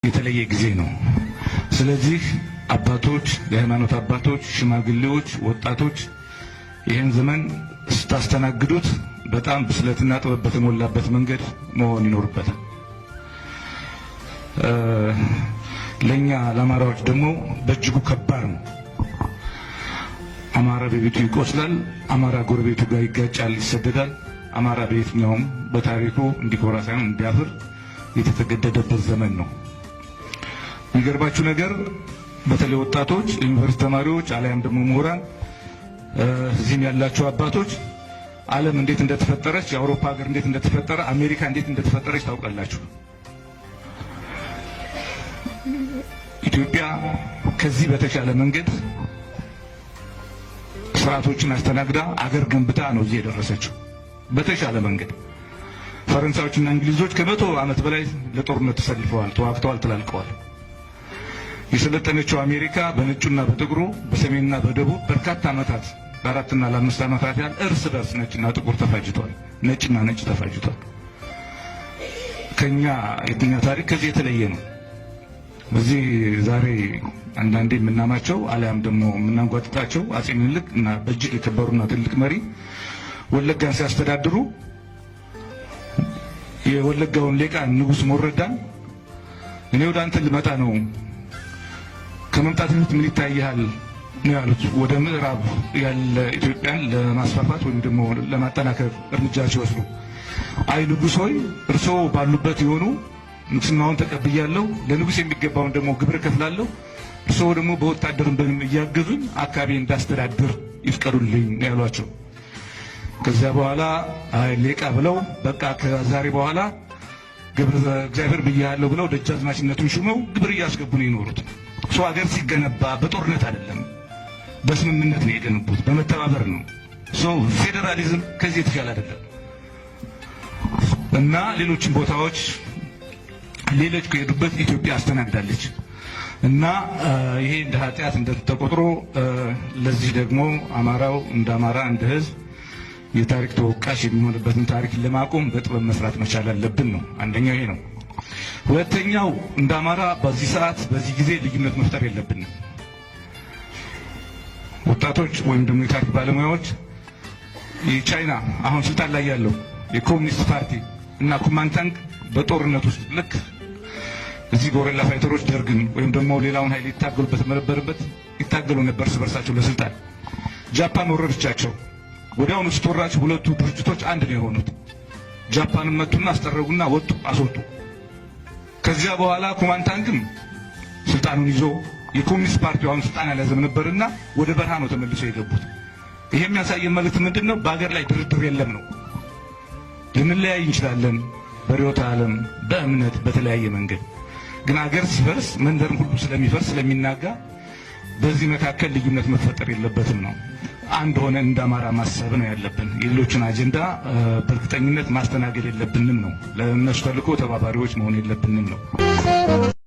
የተለየ ጊዜ ነው። ስለዚህ አባቶች፣ የሃይማኖት አባቶች፣ ሽማግሌዎች፣ ወጣቶች ይህን ዘመን ስታስተናግዱት በጣም ብስለትና ጥበብ በተሞላበት መንገድ መሆን ይኖርበታል። ለኛ ለአማራዎች ደግሞ በእጅጉ ከባድ ነው። አማራ በቤቱ ይቆስላል። አማራ ጎረቤቱ ጋር ይጋጫል፣ ይሰደዳል። አማራ በየትኛውም በታሪኩ እንዲኮራ ሳይሆን እንዲያፍር የተገደደበት ዘመን ነው። የሚገርማችሁ ነገር በተለይ ወጣቶች፣ ዩኒቨርሲቲ ተማሪዎች አሊያም ደግሞ ምሁራን፣ እዚህም ያላችሁ አባቶች ዓለም እንዴት እንደተፈጠረች፣ የአውሮፓ ሀገር እንዴት እንደተፈጠረ፣ አሜሪካ እንዴት እንደተፈጠረች ታውቃላችሁ። ኢትዮጵያ ከዚህ በተሻለ መንገድ ስርዓቶችን አስተናግዳ አገር ገንብታ ነው እዚህ የደረሰችው። በተሻለ መንገድ ፈረንሳዮችና እንግሊዞች ከ100 ዓመት በላይ ለጦርነት ተሰልፈዋል፣ ተዋግተዋል፣ ተላልቀዋል። የሰለጠነችው አሜሪካ በነጩና በጥቁሩ በሰሜንና በደቡብ በርካታ ዓመታት ለ4ና ለ5 ዓመታት ያህል እርስ በርስ ነጭና ጥቁር ተፋጅቷል። ነጭና ነጭ ተፋጅቷል። ከኛ የኛ ታሪክ ከዚህ የተለየ ነው። በዚህ ዛሬ አንዳንዴ የምናማቸው አሊያም ደግሞ የምናንጓጥጣቸው አጼ ምኒልክ እና በእጅግ የከበሩና ትልቅ መሪ ወለጋን ሲያስተዳድሩ የወለጋውን ሌቃ ንጉስ ሞረዳን እኔ ወደ አንተ ልመጣ ነው፣ ከመምጣት በፊት ምን ይታይሃል ነው ያሉት። ወደ ምዕራብ ያለ ኢትዮጵያን ለማስፋፋት ወይም ደግሞ ለማጠናከር እርምጃ ሲወስዱ፣ አይ ንጉስ ሆይ፣ እርስዎ ባሉበት የሆኑ ንግስናውን ተቀብያለሁ፣ ለንጉስ የሚገባውን ደግሞ ግብር እከፍላለሁ፣ እርስዎ ደግሞ በወታደርም በምንም እያገዙኝ አካባቢ እንዳስተዳድር ይፍቀዱልኝ ነው ያሏቸው። ከዚያ በኋላ አይ ሌቃ ብለው በቃ ከዛሬ በኋላ ግብር እግዚአብሔር ብያለሁ ብለው ደጃዝማችነቱን ሹመው ግብር እያስገቡ ነው የኖሩት። ሰው ሀገር ሲገነባ በጦርነት አይደለም፣ በስምምነት ነው የገነቡት፣ በመተባበር ነው። So ፌዴራሊዝም ከዚህ የተሻለ አይደለም እና ሌሎችን ቦታዎች ሌሎች ከሄዱበት ኢትዮጵያ አስተናግዳለች። እና ይሄ እንደ ኃጢአት እንደተቆጥሮ ለዚህ ደግሞ አማራው እንደ አማራ እንደ ሕዝብ የታሪክ ተወቃሽ የሚሆንበትን ታሪክ ለማቆም በጥበብ መስራት መቻል አለብን ነው። አንደኛው ይሄ ነው። ሁለተኛው እንደ አማራ በዚህ ሰዓት በዚህ ጊዜ ልዩነት መፍጠር የለብንም። ወጣቶች ወይም ደግሞ የታሪክ ባለሙያዎች የቻይና አሁን ስልጣን ላይ ያለው የኮሚኒስት ፓርቲ እና ኩማንታንግ በጦርነት ውስጥ ልክ እዚህ guerrilla fighter ኦች ደርግን ወይም ደግሞ ሌላውን ኃይል ይታገሉበት በነበረበት ይታገሉ ነበር እርስ በርሳቸው ለስልጣን። ጃፓን ወረረቻቸው። ወዲያውኑ ስትወራቸው ሁለቱ ድርጅቶች አንድ ነው የሆኑት። ጃፓንን መቱና አስጠረጉና ወጡ፣ አስወጡ። ከዚያ በኋላ ኩማንታንግም ስልጣኑን ይዞ የኮሚኒስት ፓርቲው አሁን ስልጣን አልያዘም ነበርና ወደ በረሃ ነው ተመልሰው የገቡት። ይሄ የሚያሳየን መልእክት ምንድን ነው? በሀገር ላይ ድርድር የለም ነው። ልንለያይ እንችላለን በርዕዮተ ዓለም፣ በእምነት፣ በተለያየ መንገድ፣ ግን አገር ሲፈርስ መንደርም ሁሉ ስለሚፈርስ ስለሚናጋ በዚህ መካከል ልዩነት መፈጠር የለበትም ነው። አንድ ሆነ እንደ አማራ ማሰብ ነው ያለብን። የሌሎችን አጀንዳ በእርግጠኝነት ማስተናገድ የለብንም ነው። ለእነሱ ተልዕኮ ተባባሪዎች መሆን የለብንም ነው።